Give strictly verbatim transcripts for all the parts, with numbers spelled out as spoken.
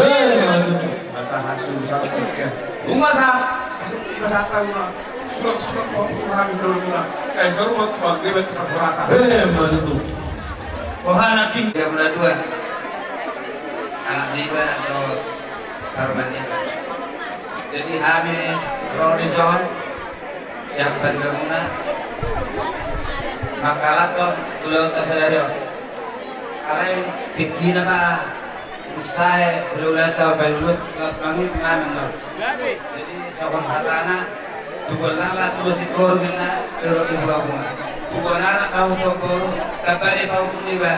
Eh, mantap. Masa hasu, masa kerja. Rumah sa. Masa tahu lah. Surat-surat kau pun kami dulu lah. Saya suruh buat bang, dia betul rasa. Eh, mantap. Wahana king. Dia mula dua. Anak lima atau Parmania. Jadi hami ro dison sian paribangunan mangkalason ulaonta sadari on. Alai tingkina ma unsae ulaonta on, baen ulos laos mangihut ma amang on. Jadi songon hatana, tubuan laklak tubuan singkoru ninna, dohot di bunga-bunga. Tubuan anak na hutuan boru, tamba di pahompu niba.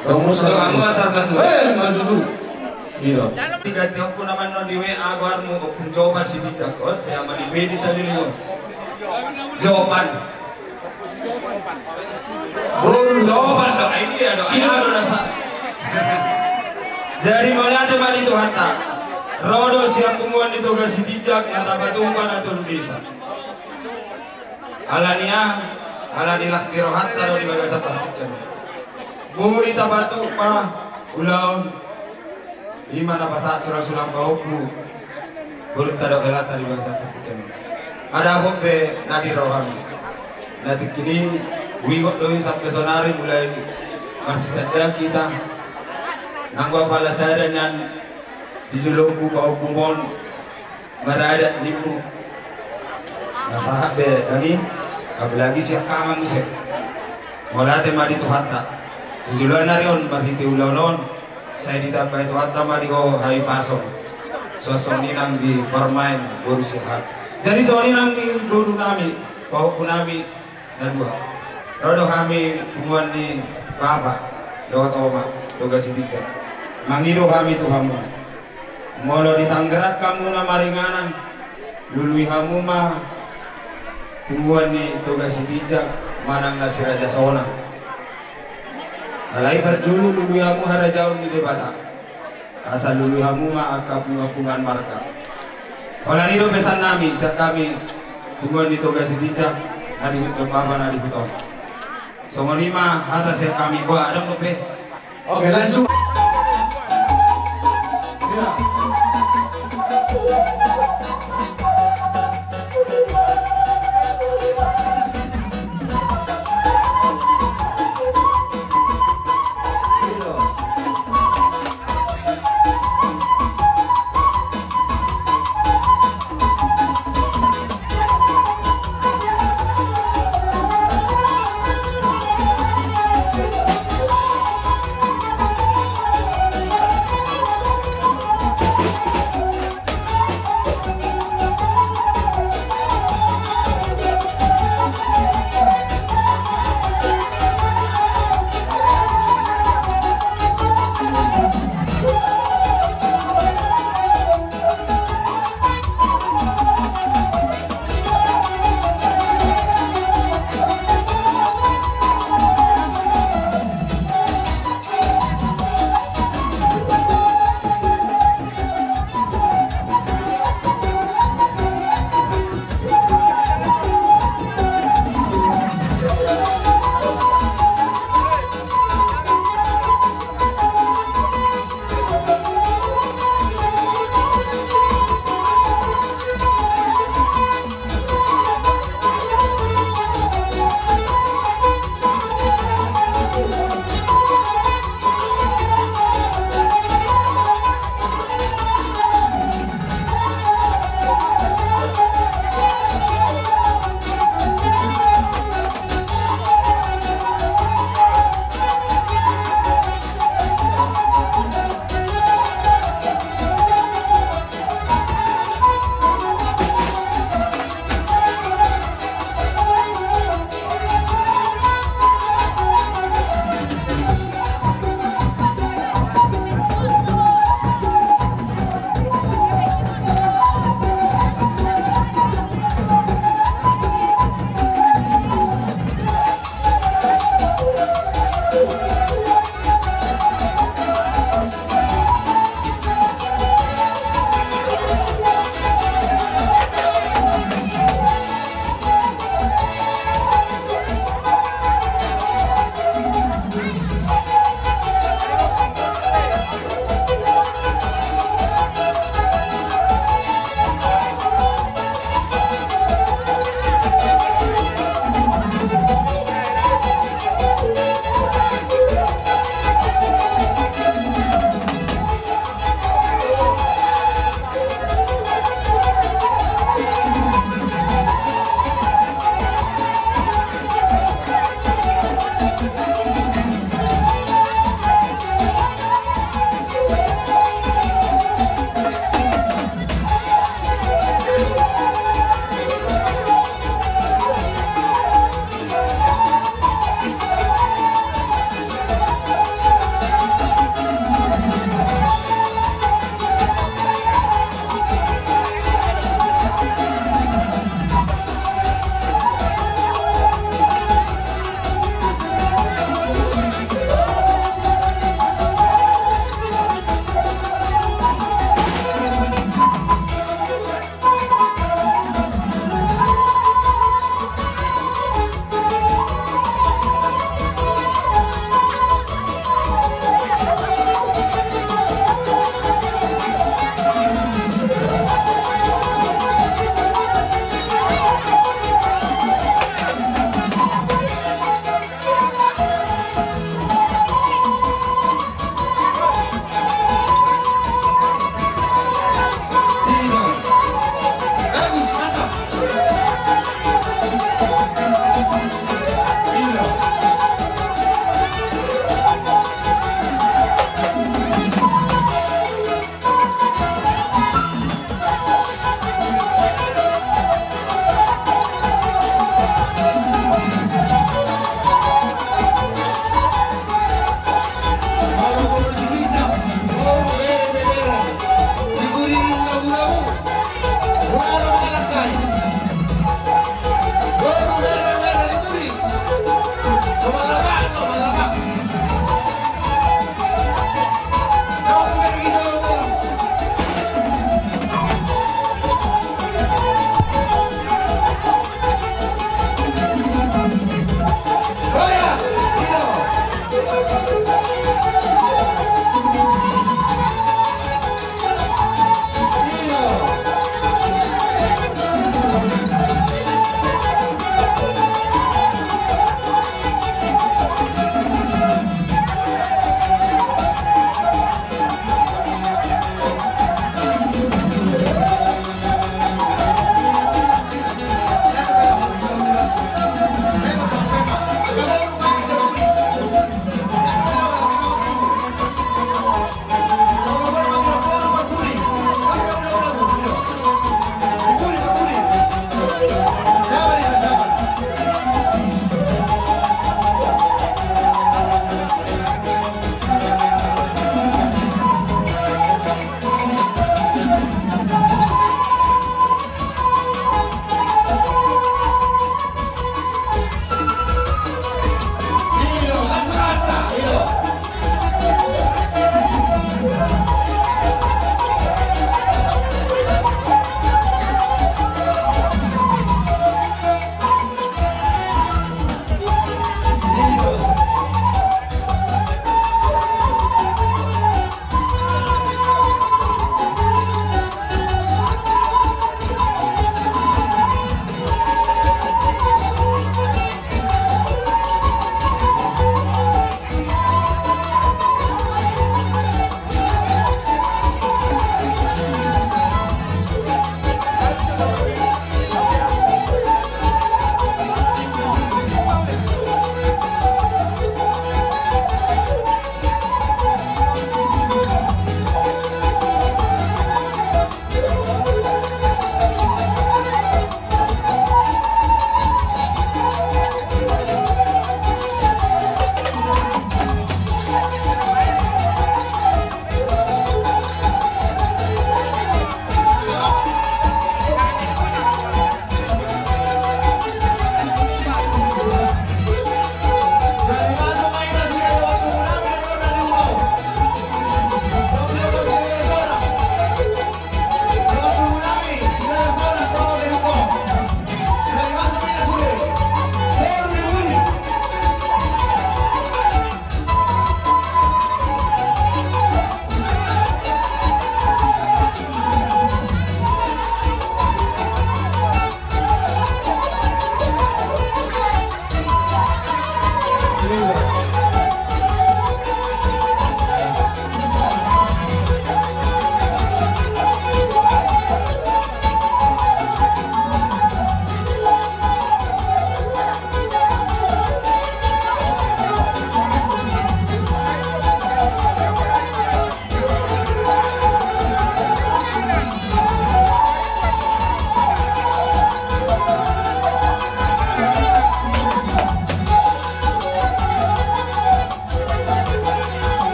Dongan musa, dongan musa, sarbatu. Eh, mantap. Diganti okkon nama non di W A goarmu, Ompung Jopan Sitinjak, o, si ama di Bedi Salili on. Jopan. Boru Jopan do, ai dia do, ai dia do nasa. Jadi mauliate ma di Tuhanta. Ro do sian punguan ni Toga Sitinjak na tapatumpa na tolu desa. Alani aha? Alani las ni rohanta do di bagasan partingkian. Boi tapatumpa ulaon. I ma na pasahat sulang-sulang pahompu borunta dohot helanta di bagasan partingkian. Adapot pe na di rohami, na tingki i huingot do i sampe sonari mulai marsitanda hita. Nanggo apala sada nian di jolongku pahompu on maradat nimmu. Na sahat be dang i, apalagi sian hami muse. Mauliate ma di Tuhanta. Tu joloan ni ari on marhite ulaon on, sai ditambai Tuhanta ma di ho hahipason. Songon i nang di parumaen boru siahaan. Jadi songon i nang di boru nami, pahompu nami, na dua. Ro do hami punguan ni bapa dohot oma Toga Sitinjak. Mangido hami tu hamu. Molo di Tanggerang hamu na maringanan, lului hamu ma punguan ni Toga Sitinjak manang na si Raja Sonang. Alai parjolo lului hamu harajaon ni Debata. Asa lului hamu ma angka punguan-punguan marga. Holan i do pesan nami sian hami punguan ni Toga Sitinjak na di huta bapa na di huta on. Songon i ma hata sian hami, boha, adong dope? Oke, lanjut.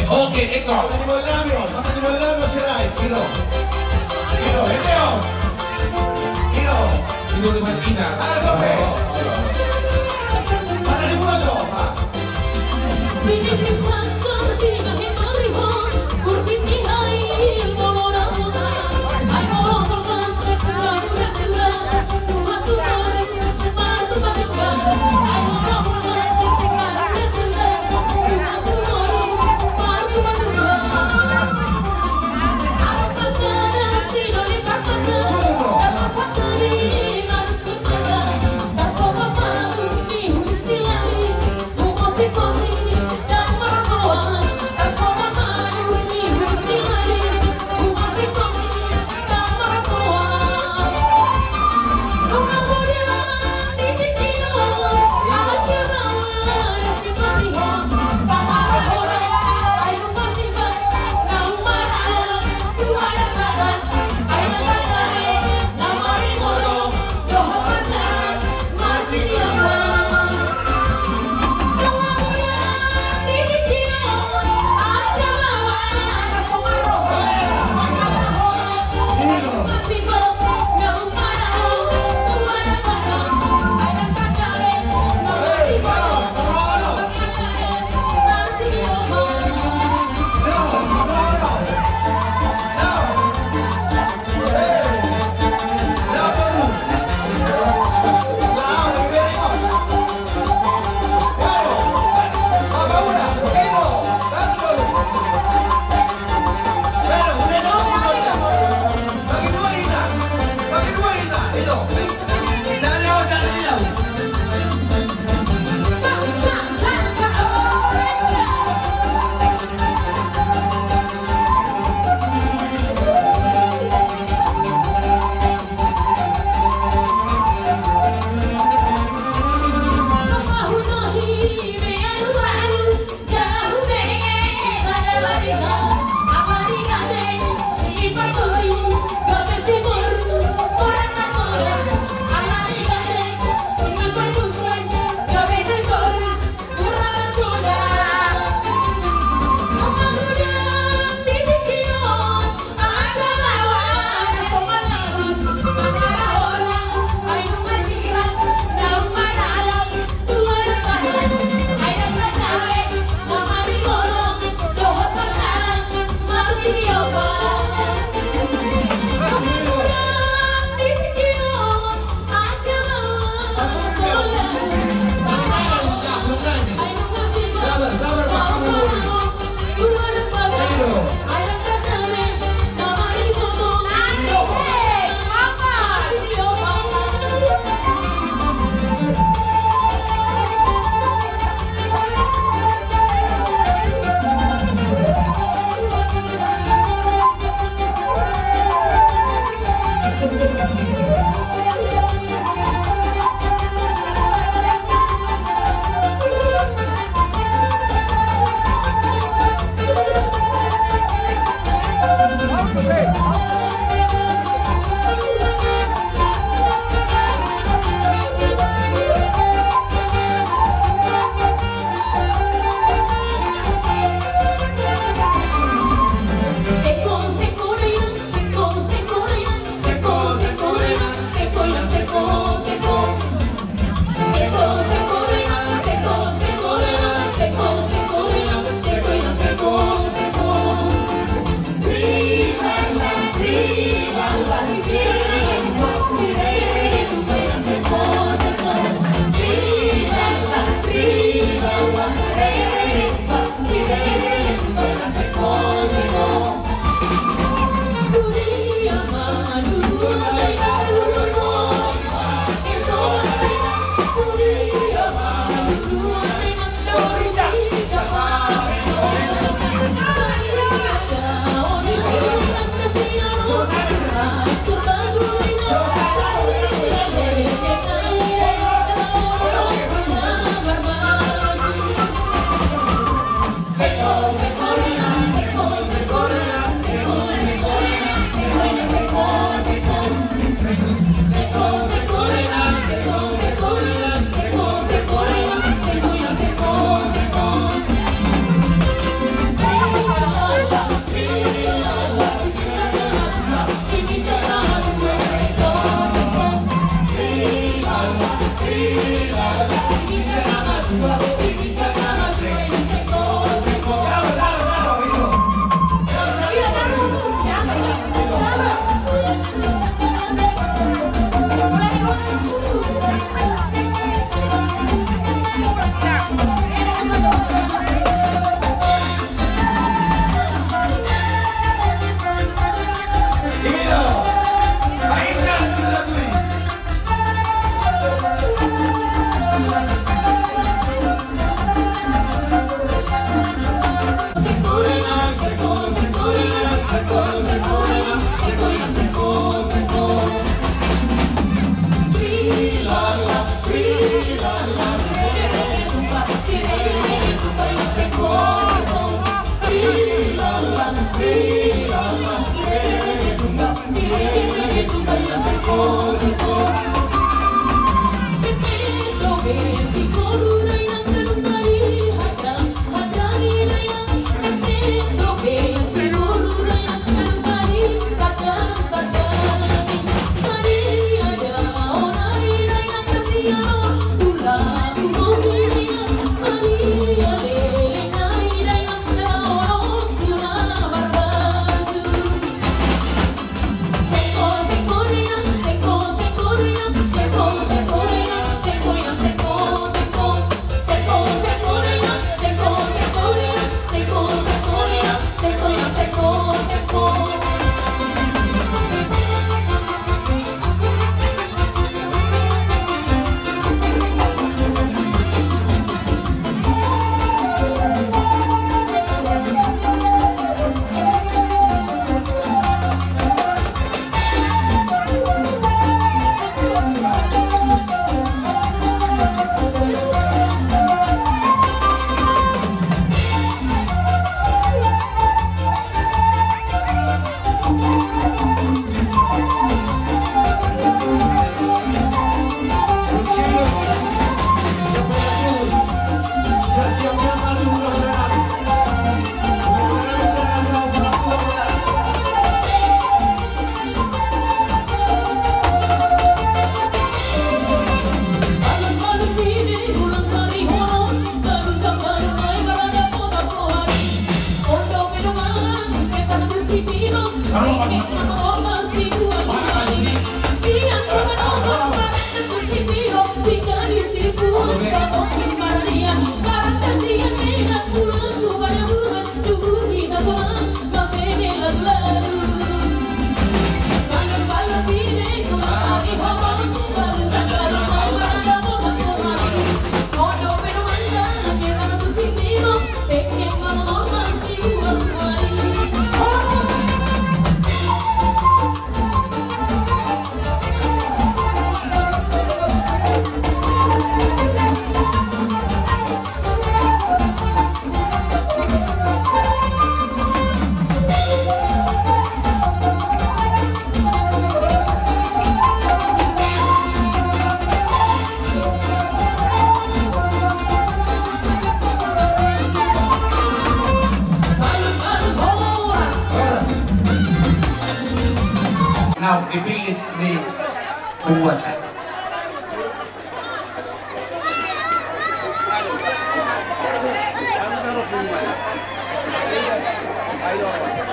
Oke, eko. Mata ni bola nami on, mata ni bola nami on, Sirait, ilo. Ilo, ilo. Ilo. Ilo, ilo, ilo. Ayo, oke. Mata ni bola, Pak.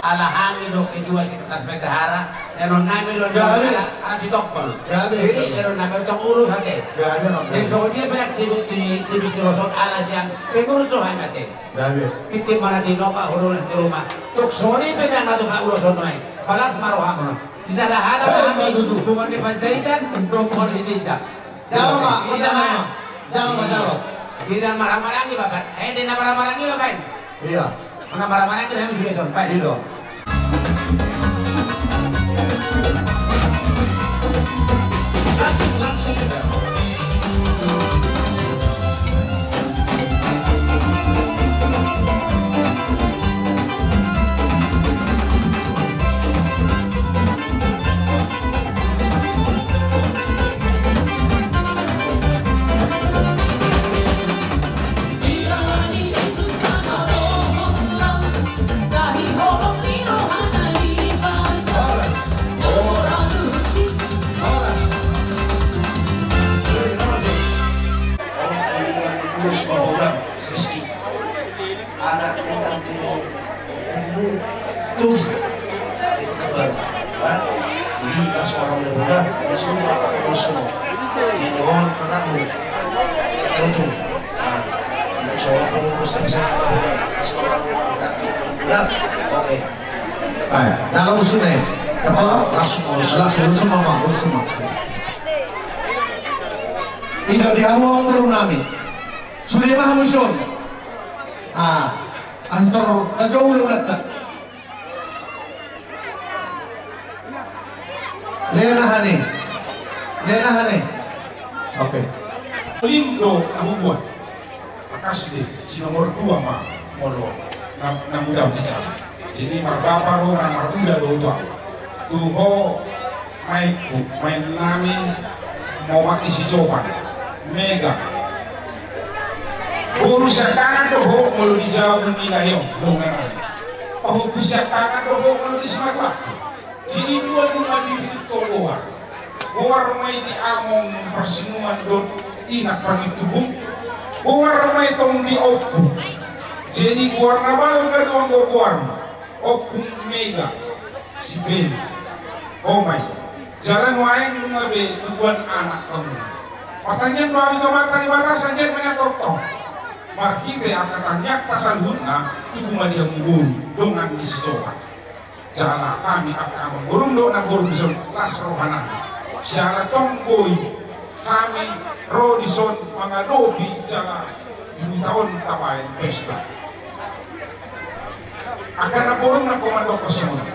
Ala hami do ketua sekretaris bendahara, lehonon nami do ala, ala si Tokol. Jadi lehonon nami do tong ulos ate. Jadi songon dia pe nang di, di, di Bistiloson ala sian pengurus do hami ate. Jadi titik mana di noka hurul di rumah. Tuk sori pe nang na tu pak ulos on nai. Balas ma rohamu. Sisada hata hami hubungan di Panjaitan, hubungan di Sitinjak. Jalo ma, jalo ma, jalo ma, jalo. Di na marhahamaranggi bapak, eh, di na marhahamaranggi bapak. Iya. Mana marhahamaranggi hami sudah sampai. Iya. Langsung, langsung. Anak ni Andi Tuh. Itu baru. Wah. Jadi pas orang udah muda, dia suruh apa, terus semua. Jadi orang katamu. Terus tuh. Nah, seorang pengurus yang bisa kata muda, pas orang udah muda. Oke. Baik, dalam sungai. Kepala langsung urus, langsung urus sama, Pak, urus sama. Tidak diawal turun nami. Sudah paham, Usun? Ah, antar, tak jauh lu datang. Lena hani. Lena hani. Oke. Lim do na hubuat. Makasih deh, si nomor dua ma molo na, na muda ni jalan. Jadi marbapa do na marmuda do tu. Tu ho maenku, maen nami, mau mati si Jopan. Mega. Boru siatangan do ho molo di Jawa ni layo, dongan nami. Pahompu siatangan do ho molo di Sumatera. Jadi dua dua diri to goar. Goar ma i di among parsinuan dohot inak pargintubung. Goar ma i tong di ompu. Jadi goar na balga do anggo goar. Ompu Mega. Si Beli. O ma i. Jala nuaeng nunga be tubuan anak tong. Partangiang do hami tu Amanta Debata, sian dia ma nian torop tong. Marhite angka tangiangta saluhutna, tubu ma di hamu boru, dongan ni si Jopan. Jala hami angka amangborum dohot namborum dison las rohanami. Siala tong boi hami ro dison mangadopi jala di huta on tabaen pesta. Angka namborum nangkin mandok songon on.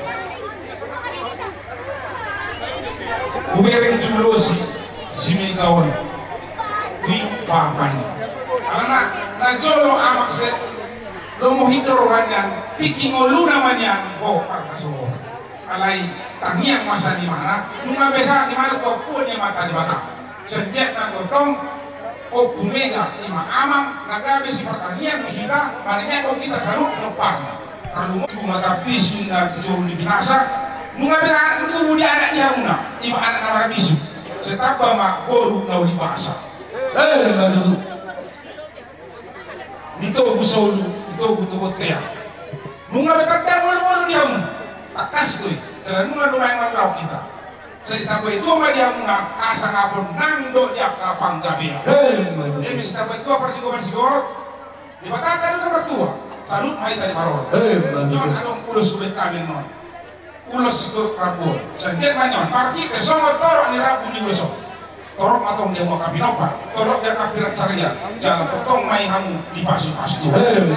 Hubereng tu ulos si Mega on. Di bapa i. Alana na jolo amak se. Lomo hindo roha nian, tingki ngoluna ma nian, ho, parhasohotan. Alai tangiang ma saonari, nunga be sahat ibana tu ampuon ni Amanta Debata. Sian dia ma tongtong, Ompu Mega, ima amang, na gabe sipartangiang di hita, manangiangkon hita saluhut ni ompunta. Tarlumobi ma tarbisuhi na di toru ni binasa, nunga be sahat tubu di anak ni hamuna, ima anak na marbisuhi. Sai tamba ma boru na uli basa. Eh, maju. Di togu solu, di togu tu bontean. Nunga be tanda ngolungolu di hamu. Tangkas do i, jala nunga do maeng mandaon hita. Sai ditambai Tuhan ma di hamuna hasangapon nang dohot di angka panggabean. Hei, mantap. Eme ditambai Tuhan parjolo ma sigorot. Debata do na martua. Saluhut ma hita di parorot. Hei, mantap. Tuhan adong ulos sude kami non. Ulos sigorot rambu on. Sian dia ma nian, marhite songon torop ni rambu ni ulos on. Torop ma tong di hamu angka pinompar, torop di angka piransarian, jala tongtong ma i hamu dipasupasu Tuhan.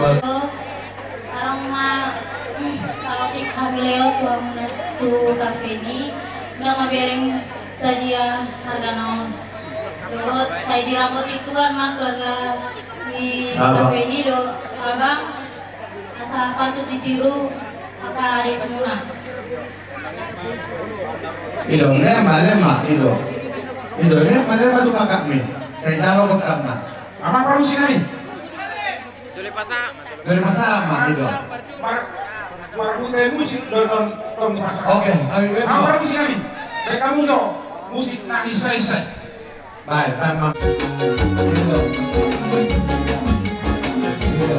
Adong ma, mm, saotik hami lewat tu hamu na tu kafe ni, unang ma bereng sadia harga na on. Dohot sai dirapoti Tuhan ma keluarga ni kafe ni do, abang. Asa patut ditiru angka adikmuna. Ido, ne ma, ne ma, ido. Ido, ne ma, ne ma tu kakakmi. Sai jalo bekam ma. Amang parmusik nami. Jole pasa. Jole pasa ma, ido. Mar, mar hute musik do non tong di pasa. Oke, ayo, ayo. Amang parmusik nami. Baik kamu jo. Musik na isai-isai. Baik, baik, Mas. Gitu. Gitu.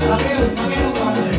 Pakai, pakai lu, pakai.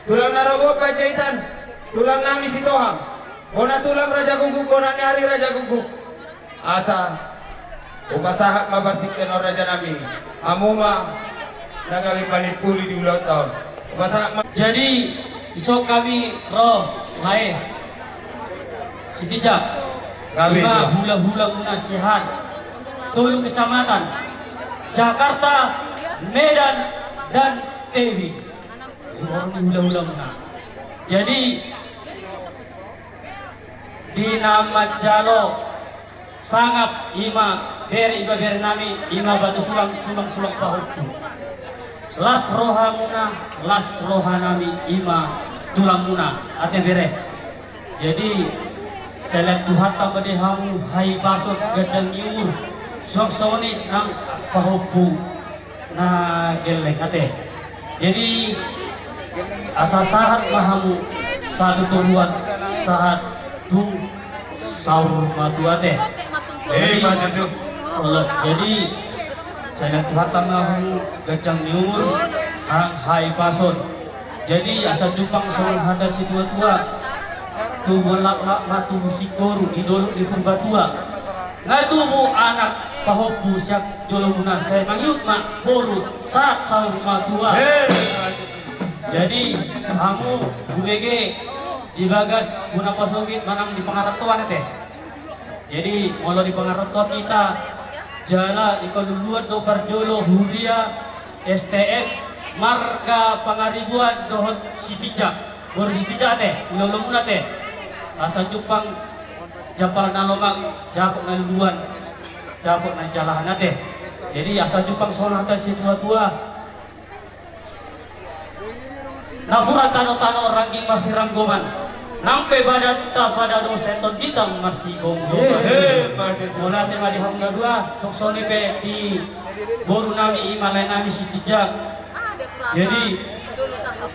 Tulang na ro Boan Panjaitan, tulang nami Sitohang, bona tulang Raja Guguk, bona ni ari Raja Guguk. Asa hupasahat ma partingkian on raja nami, hamu ma na gabe panimpuli di ulaonta on. Hupasahat ma. Jadi, dison hami ro lae Sitinjak. Gabe, ima hula-hula muna sehat. Tolu kecamatan, Jakarta, Medan, dan Tebing. Hula-hula muna. Jadi, di na manjalo sangap ima bere, ibebere nami ima batu sulang, sulang, sulang pahompu. Las roha muna, las roha nami ima tulang muna, ate bere. Jadi, sai lean Tuhanta ma di hamu hahipason, ganjang ni umur, suang songon i nang pahompu na gelleng, ate. Jadi, asa sahat ma hamu sahat tu toruan, sahat tu saur matua, ate. Eh, jadi, ma tutu. Jadi, sai lean Tuhanta ma hamu ganjang ni umur, nang hahipason. Jadi, asa jumpang songon hata situa-tua: Tubu laklak ma tubu singkoru di dolok ni Purbatua. Nga tubu anak pahompu sian jolo muna, sai mangihut ma boru sahat saur matua. Eh. Jadi, hamu hubege di bagas bona pasogit manang di pangarantoan, ate. Jadi, molo di pangarantoan hita, jala di paluluan do parjolo huria S T M marga Pangaribuan dohot Sitinjak, boru Sitinjak, ate, hula-hula muna, ate. Asa jumpang jampal na lomak, japot na luluan, japot na jalahan, ate. Jadi, asa jumpang songon hata situa-tua: Napuran tano-tano rangging marsiranggoman, nang pe badanta pada do, sai tondinta marsigomgoman. Hehe, mate tu. Mauliate ma di hamu na dua, suang songon i pe di boru nami ima lae nami Sitinjak. Jadi,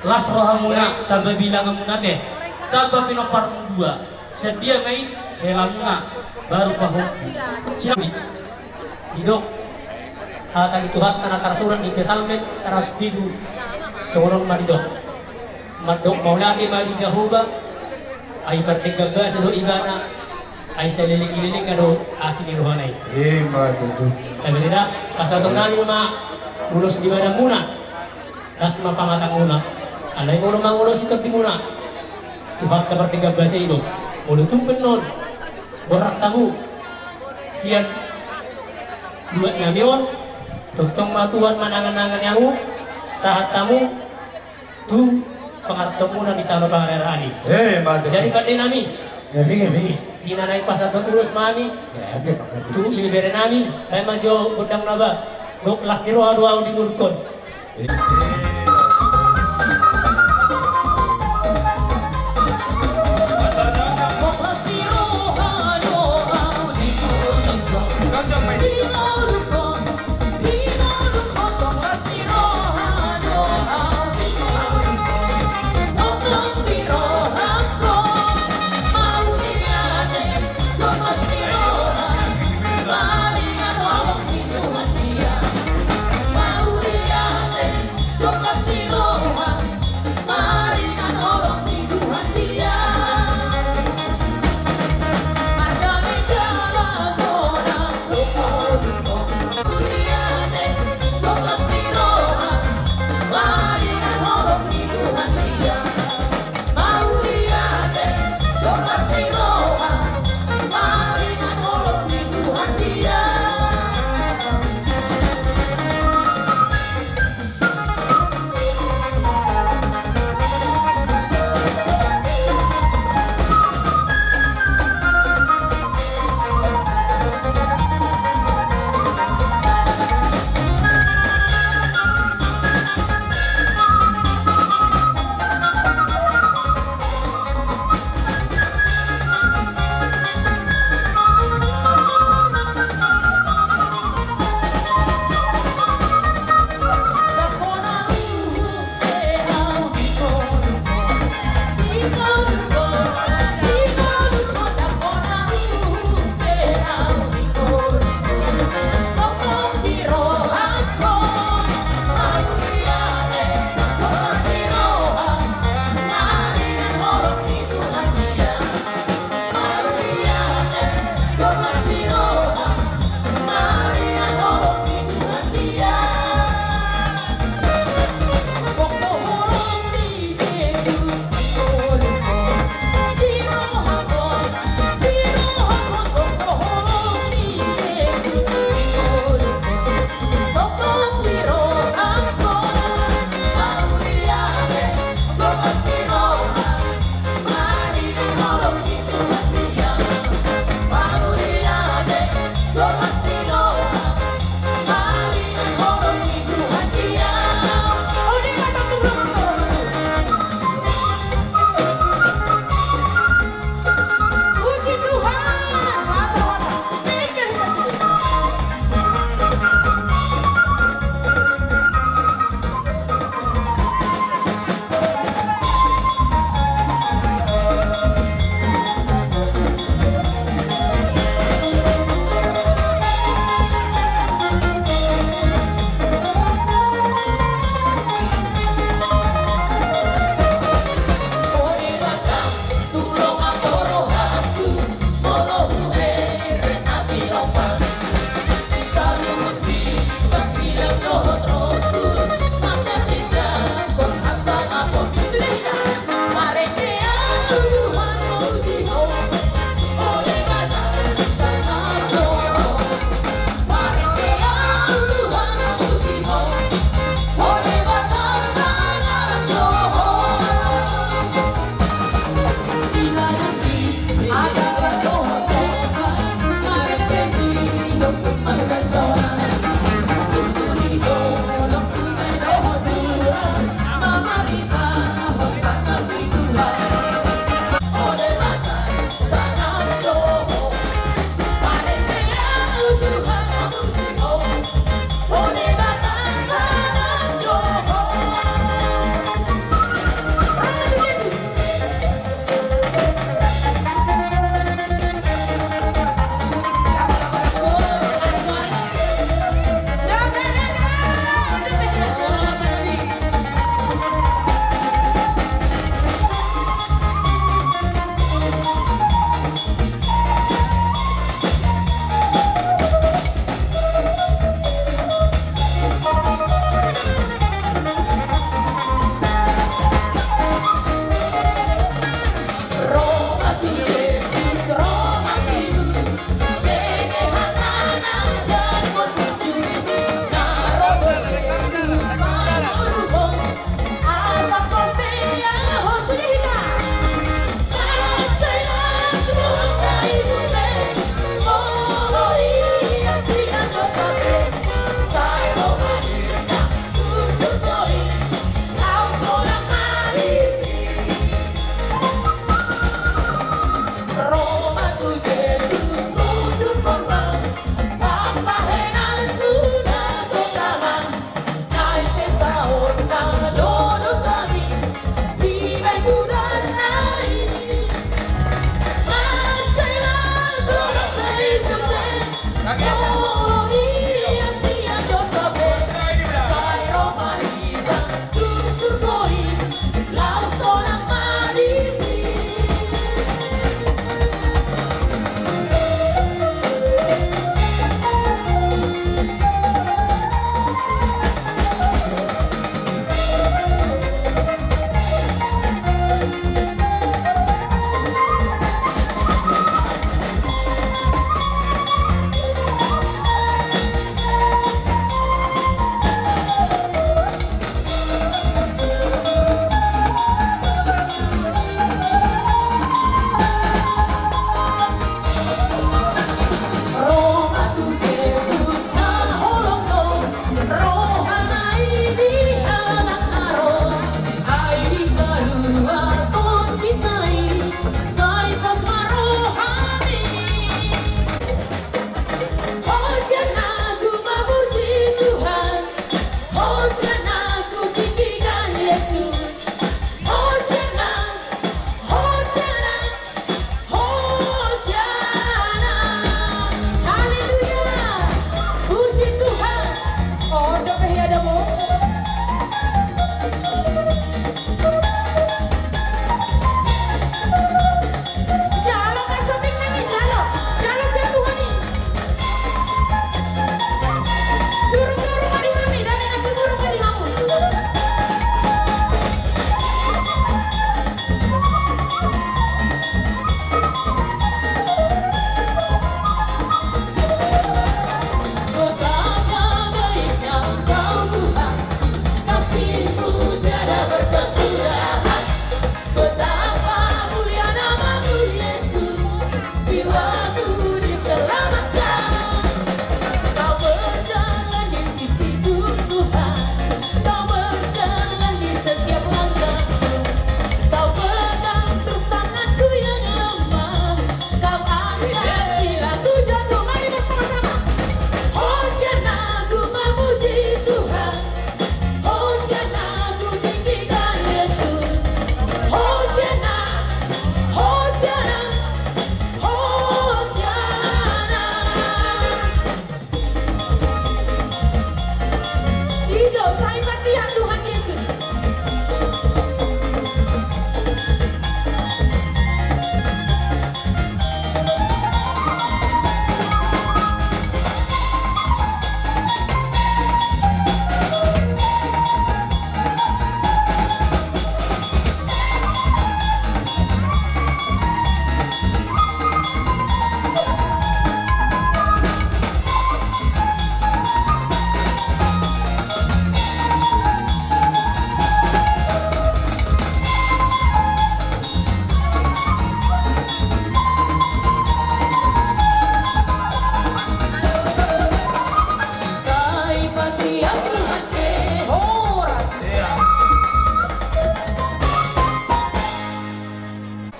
las roha muna, tamba bilangan muna, ate, tamba pinompar muna dua. Sadia ma i hela muna baru pahompu. Sinambi. Didok hata ni Tuhanta na tarsurat di Psalmen saratus pitu, songon on ma didok: Mandok mauliate ma di Jahowa, ai pardenggan basa do Ibana, ai saleleng ni lelengna do asi ni rohana i. Ima tutu. Tapi tidak, pasahaton nami ma ulos di badan muna. Las ma pamatang muna. Alai molo mangulosi tondi muna, Tuhanta pardenggan basa i do. Molo tung pe annon borhat hamu sian luat nami on, tongtong ma Tuhan manangan-nangani hamu, sahat hamu tu pangarantoan muna di tano pangararaan i. Eh, mantap. Jadi pande nami. Ya, bingi, bingi. Di na naeng pasahaton ulos ma hami. Ya, oke, Pak. Tu ibebere nami, baen ma jo gondang na ba. Gok las ni roha do ahu di ngolungkon.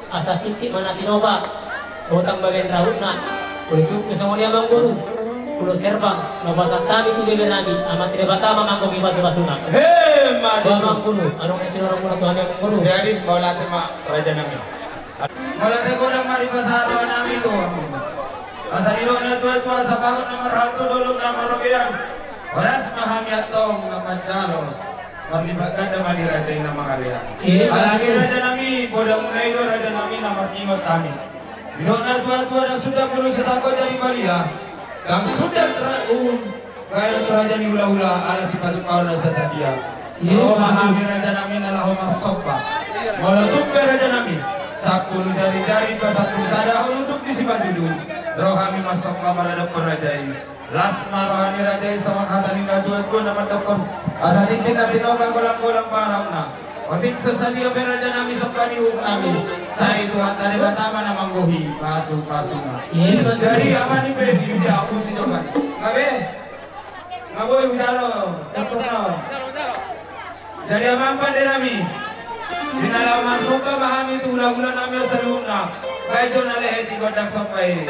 Asa tintin ma na tinopa, botang bahen rahutna. Olo, tung pe songon i amang boru, ulos herbang na hupasahat hami tu bebenami, Amanta Debata ma manggohi pasupasuna. He, ma tutu. Amang boru, adong na sinorong muna tu hami amang boru. Jadi, mauliate ma rajanami. Mauliate godang ma di pasahat rohanami tu hamu. Asa didok natuatua, sabagot na marhalto, dolok na marrobean, horas ma hami antong na manjalo. Marlipat ganda ma di raja i na mangalean. Alani rajanami, poda muna i do rajanami na marningot hami. Didok natuatua, ndang sundat bulu sasangkot jadi balia, ndang sundat ra-, uhum bahen raja ni hulahula ala sipatupaon na sasadia. Ro ma hami rajanami na laho marsomba. Molo tung pe rajanami, sampulu jarijari pasampulu sada ho nunduk di sipatudu, ro hami marsomba maradophon raja i. Las ma roha ni raja i songon hata ni natuatua na mandokhon, asa tintin na tinopa, golanggolang pangarahutna. Otik so sadia pe rajanami somba ni uhumnami, sai Tuhanta Debata ma na manggohi pasupasuna. Jadi amang ni pe di dia abu si dokan. Gabe. Nga boi hujalo doktorna. Jadi amang pandenami, di na laho marsomba ma hami tu hulahulanami on saluhutna. Bahen jo na lehet di gondang somba i.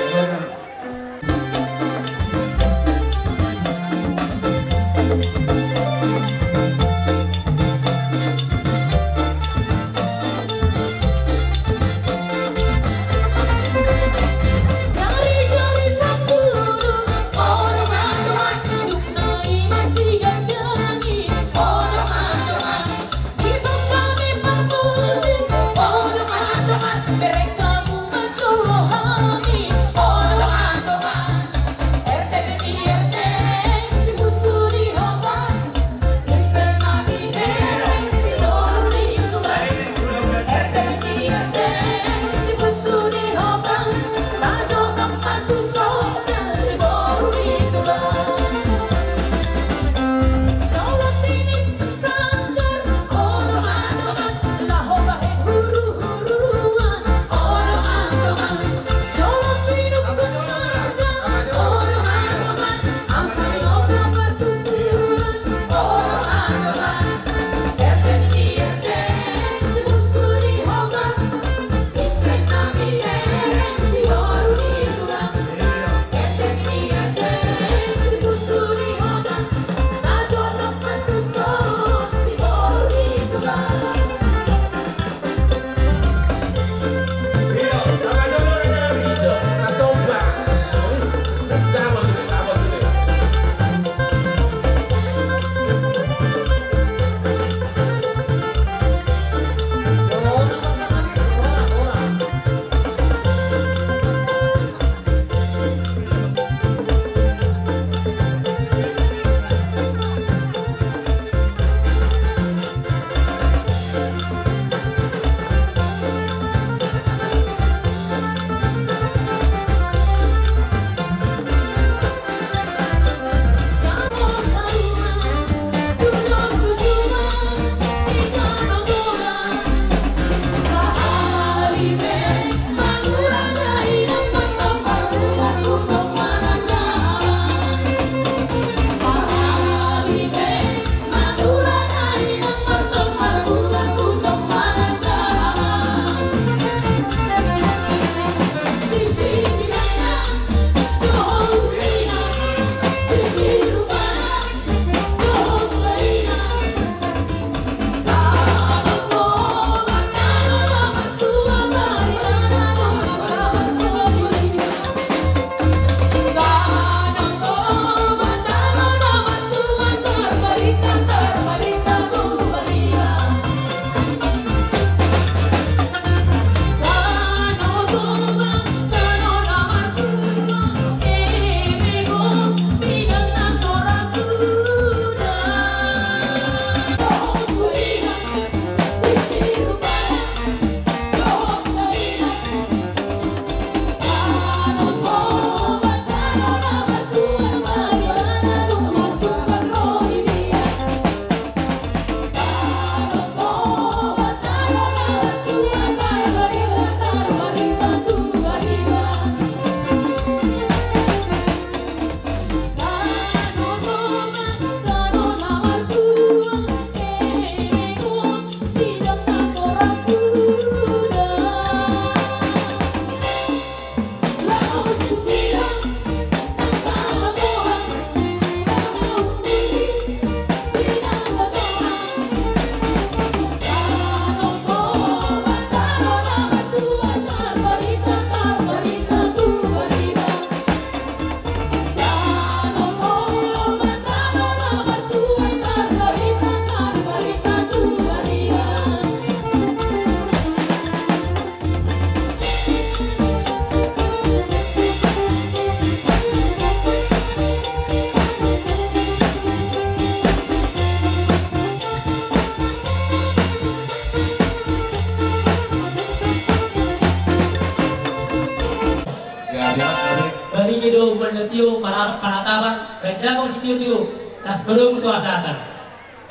Tio, para-, paratapan, baen damang sitio-tio, las padomu tu hasahatan.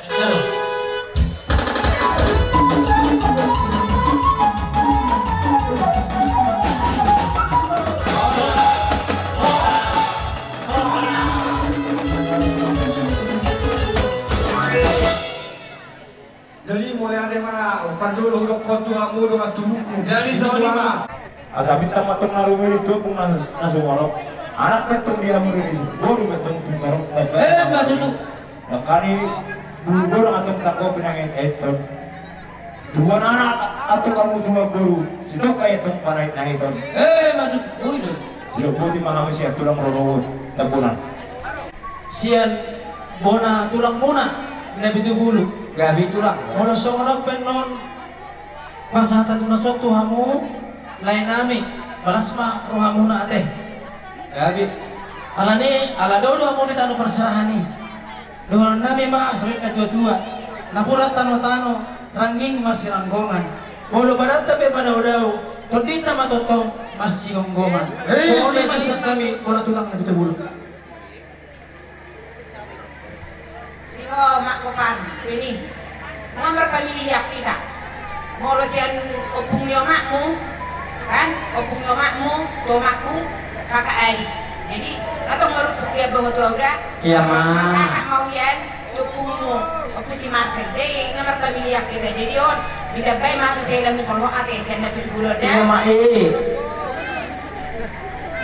Jalo. Jadi mulai ate ma, parjolo hudok tu hamu dongan tubuku. Jadi saudara. Asa bintang ma tong na rumilih tu ompung na, na sumorop. Anak ma tong di hamu riris, boru ma tong tu torop. Eh, ma tutu. Nangkani boru ma tong tanggo pinangido-ido. Tubuan anak, anak tong hamu tubuan boru. Sitongka i tong panait na hiton. Eh, ma tutu. Oi do. Sidok boti ma hamu sian tulang rorobot Tambunan. Sian bona tulangmuna na pitu bulu. Gabe tulang. Molo songon on pe annon parsahatan na son tu hamu lae nami, balas ma rohamuna ate. Gabe. Alani ala do hamu di tano parserahan i. Dohonon nami ma songon na tua-tua. Napuran tano-tano, rangging marsiranggongan. Molo badanta pe madao-dao, tondinta ma tongtong marsigomgoman. Eh, songon i ma sian hami bona tulang na pitu bulu. Iho, Mak Gopar, ini. Nomor pemilihan kita. Molo sian ompung ni omakmu, kan? Ompung ni omakmu, tu omakku, kakak adi. Jadi, atong marumpuk dia bawa tu uda. Iya, Ma. Kakak mau hian, tu ompungmu, ompung si Marcel. Jadi, nomor pemilihan kita. Jadi, on, ditambai ma muse lamu solo ate, sian na pitu bulu da. Iya, Ma, eh.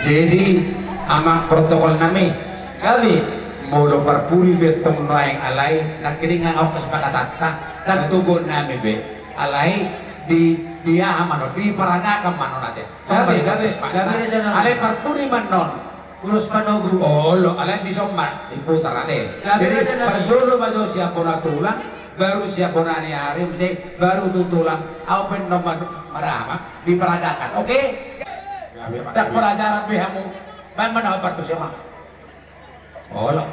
Jadi, amang protokol nami. Gabe, molo parpudi be tong nuaeng alai, nangkiningan ahu kesepakatanta, tangtugon nami be, alai di, di aha ma annon, diparagakan ma annon ate. Gabe, gabe, gabe, gabe. Alai parpudi ma annon. Ulos panogu. Olo, alai dison ma, diputar ate. Gabe, gabe, gabe. Jadi, parjolo ma jo sian bona tulang, baru sian bona ni ari, muse, baru tu tulang, ahu pe annon ma, marama, diparagakan, oke? Gabe, gabe. Ndang pelajaran be hamu, baen ma na partusi ma. Olo.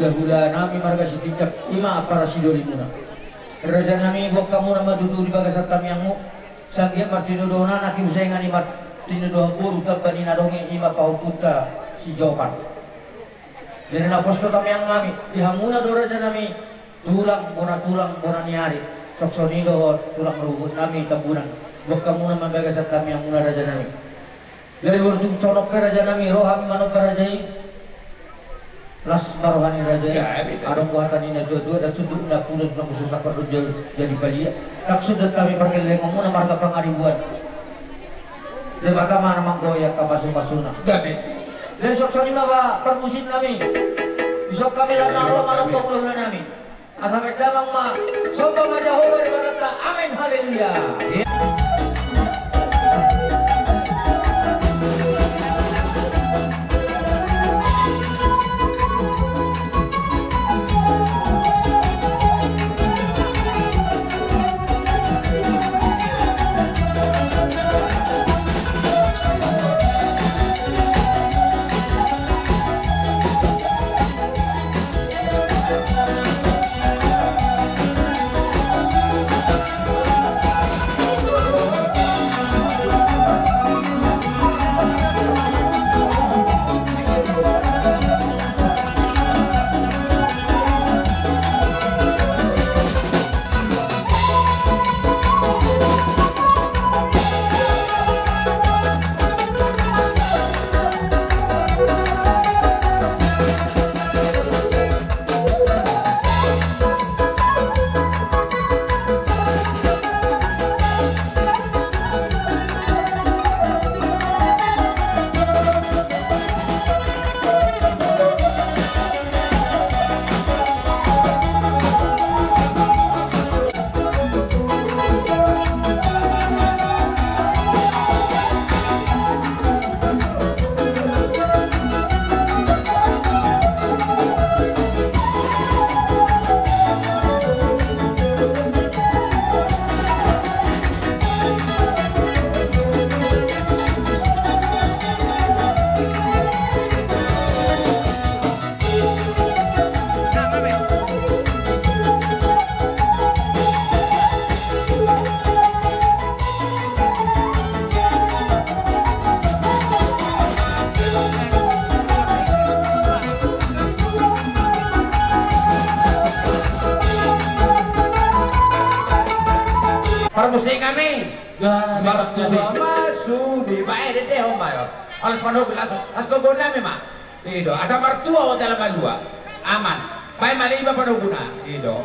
Hulahula nami marga Sitinjak, i ma ampara sidolimuna. Raja nami, boan hamuna ma tutu di bagasan tangiangmu. Sai anggiat martinodohon anak, i ma sai anggiat martinodohon boru, tamba ni na adong i, i ma pahompunta si Jopar. Jadi na pos do tangiang nami di hamuna do, raja nami, tulang, bona tulang, bona ni ari. Songon i dohot tulang ruhut nami Tambunan. Boan hamuna ma di bagasan tangiangmuna, raja nami. Jadi boru, tung songon on pe, raja nami, ro hami manomba raja i. Las ma roha ni raja i. Adong do hata ni na tuatua, ndang sundutan na pulos, ndang sundutan na parjolo, jadi palia. Ndang sundat hami pargellengonmuna marga Pangaribuan. Debata ma na manggohi angka pasupasuna. Jadi songon i ma, ba, parmusik nami. Dison hami laho na ro manomba hulahula nami. Asa bahen damang ma. Somba ma Jahowa Debatanta. Amen, haleluya. Parmusik nami. Martua ma sude, baen dende on ma. Alas panogu, las, las togu nami ma. I do, asa martua on jala malua. Aman. Baen ma, lehon ma panoguna. I do.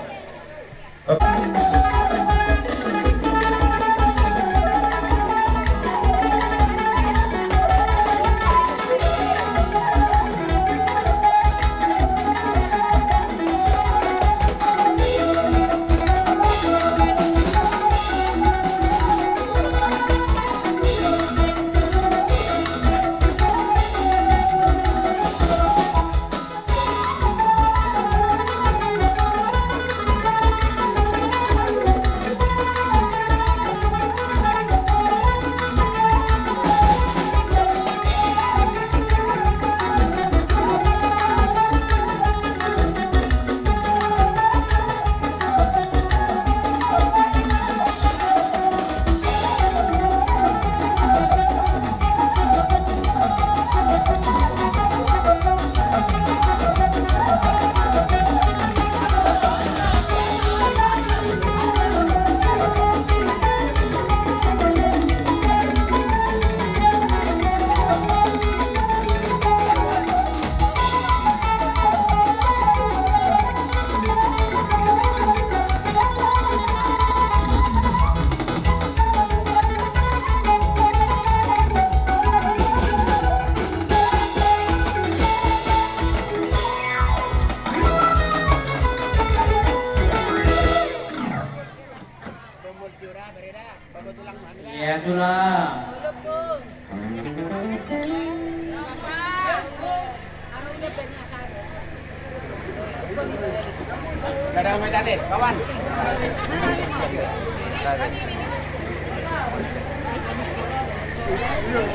Iya, tulang. Sada mai tadi, kawan.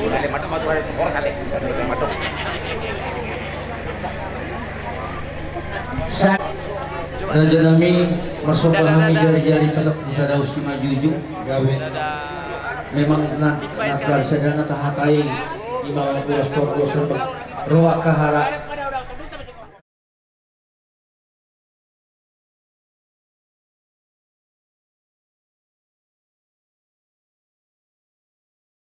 Ada matok, matok, ada horas, ada. Ada matok. Raja nami, marsomba hami jari-jari, tetap di sada usi ma jujung gabe. Memang na, na, na sada na tahatai ima ulas torus roha kahara.